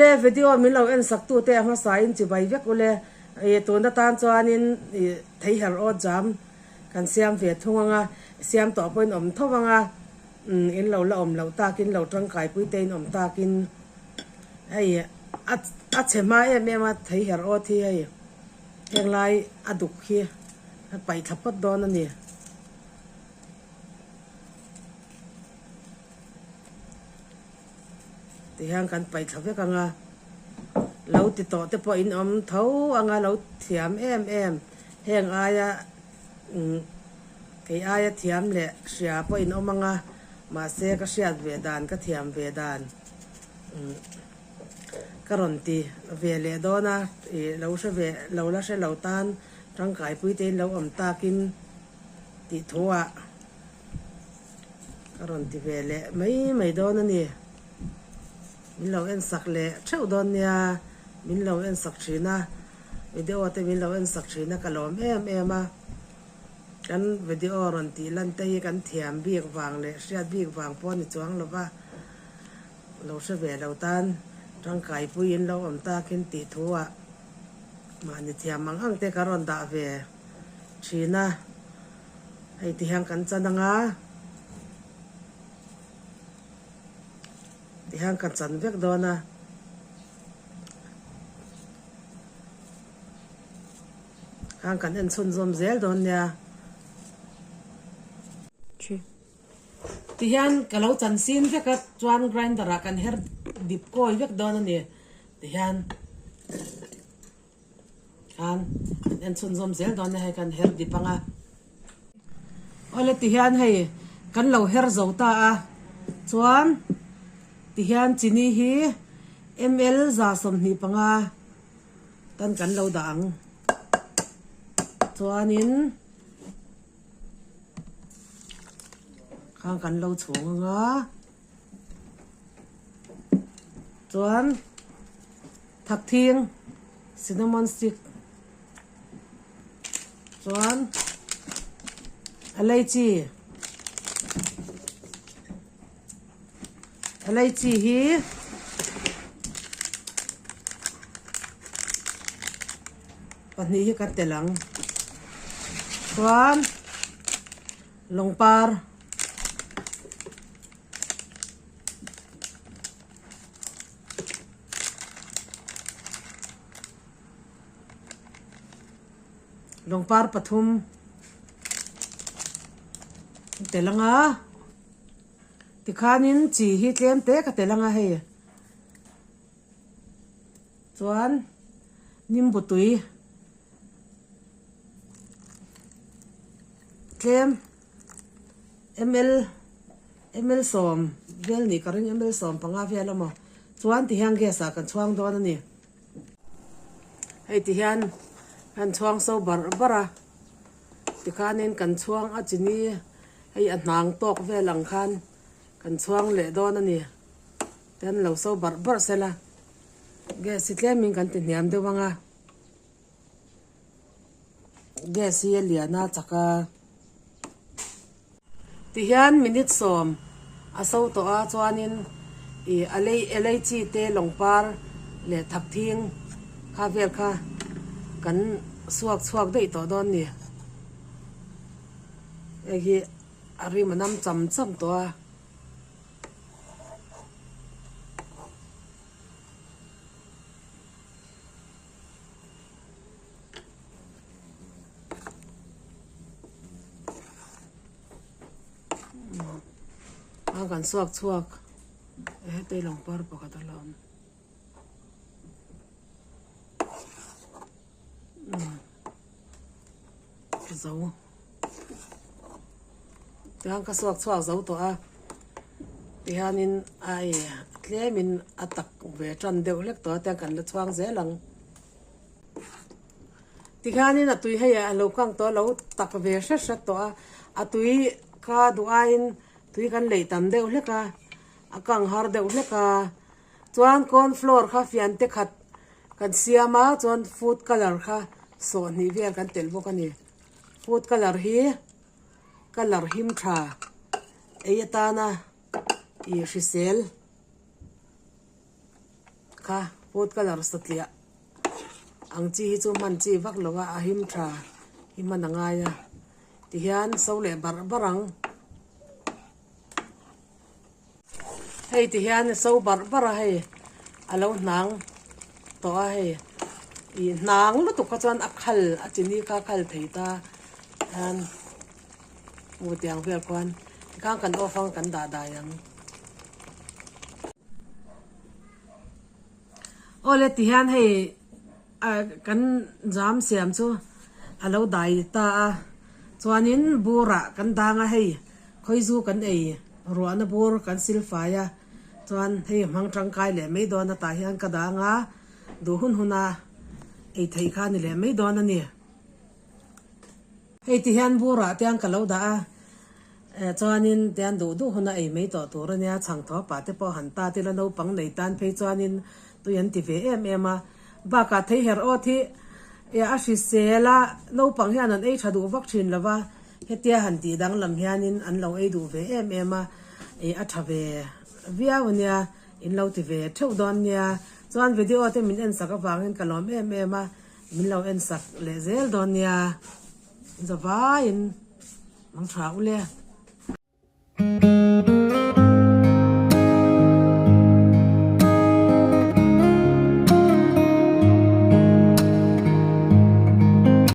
Awle video min lo en sak tu te a hmasa in chibai vek ule ih tun atan chuanin ih thei her awt jam kan siam ve thung anga siam tawh pawhin awm tho anga umm in lo la awm loh takin lo tangkai pui te in awm takin hei a a chhe hma em em a thei her awt hi hei henglai a duk hi a paih thla phawt dawn a ni. Tihian kan paih thla vek ang a, lo ti tawh te pawh in awm tho ang a, lo thiam em em heng aia umm kei aia thiam leh hria pawh in awm ang a, mahse ka hriat ve dan ka thiam ve dan umm ka rawn ti ve leh dawn a, ih lo hre ve lo la hre lo tan tangkai pui te in lo awm takin tih thu ah. Ka rawn ti ve leh mai mai dawn a ni. Min lo en sak leh theuh dawn nia, min lo en sak thin a, video te min lo en sak thin a ka lawm em em a. Kan video rawn tih lan te hi kan thiam bik vang leh hriat bik vang pawh a ni chuang lo va, lo hre ve lo tan tangkai pui in lo awm takin tih thu ah mahni thiam ang ang te ka rawn dah ve thin a. Hei ti hian kan chan anga ti hian ka chan vek dawn a. Khan kan en chhunzawm zel dawn nia. Ti hian ka lo chan sin vek a chuan grinder ah kan her dip kawi vek dawn a ni ti hian. Khan kan en chhunzawm zel dawn a hei kan her dip ang a. Awle ti hian hei kan lo her zo ta a chuan ti hian chini hi ml 25 tan kan lo dah ang chuanin khan kan lo chhung ang a chuan. Thakthing, cinnamon stick, chuan elaichi, elaichi hi pahnih hi ka telh ang chuan lawngpar. Lawngpar pathum a tel ang a tikhanin chi hi tlem te ka tel ang a hei chuan nimbu tui tlem ml. Ml sawm vel nih ka ring ml 15 vel a maw chuan ti hian gas ah kan chhuang dawn a ni. Hei ti hian kan chhuang so barh barh a tikhanin kan chhuang a chini hei a hnang tawk vel ang khan kan chhuang leh dawn a ni ten lo so barh barh sela gas hi tlemin kan ti hniam deuh ang a gas hi a lian a chak a. Tihian minute sawm a so tawh a chuanin ih a lei elaichi te lawngpar leh thakthing kha vel kha kan suak chhuak daih tawh dawn ni. Hei hi a rim a nam cham cham tawh a. A kan suak chhuak hetei lawng par pakhat a la awm zo tiang ka suak chhuak zo tawh a tihianin a ih tlemin a tak ve tan deuh hlek tawh a tiang kan la chhuang zel ang. Tikhanin a tui hei a lo kang tawh a lo tak ve hret hret tawh a, a tui kha duh aiin tui kan leih tam deuh hlek a, a kang har deuh hlek a, chuan corn flour kha fian te khat kan siam a chuan food colour kha sawhnih vel kan telh bawk a ni, food colour hi colour him tha ei atana ih hrisel. kha food colour satliah ang chi hi chu hman chi vak lo a a him tha hi hman a ngai a tihian so leh barh barh ang. Hei ti hian so barh barh a hei a lo hnang tawh a hei ih hnang lutuk kha chuan a khal a chini kha a khal thei ta hian hmu tiang vel khuan tikhan kan off ang kan dah dai ang. Awle ti hian hei kan jam siam chu a lo dai ta a chuanin burah kan dang a hei khawizu kan ei ruahna bur kan sil fai a chuan hei hmang tangkai leh mai dawn a tah hian ka dang a duh hun hun a ei theih kha a ni leh mai dawn a ni. Hei ti hian burah te ang ka lo dah a, eh chuanin tian duh duh hun a ei mai tawh tur a nia, chhang thaw pah te pawh han ta tila naupang nei tan phei chuanin tui an ti ve em em a, bakah thei her awt hi eh a hrisel a, naupang hian an ei tha duh vak thin lo va, hetia han tih danglam hianin an lo ei duh ve em em a, eh a tha ve viau a nia, in lo ti ve theuh dawn nia, chuan video te min en sak avangin ka lawm em em a. Min lo en sak leh zel dawn nia, zavaiin mang tha u le.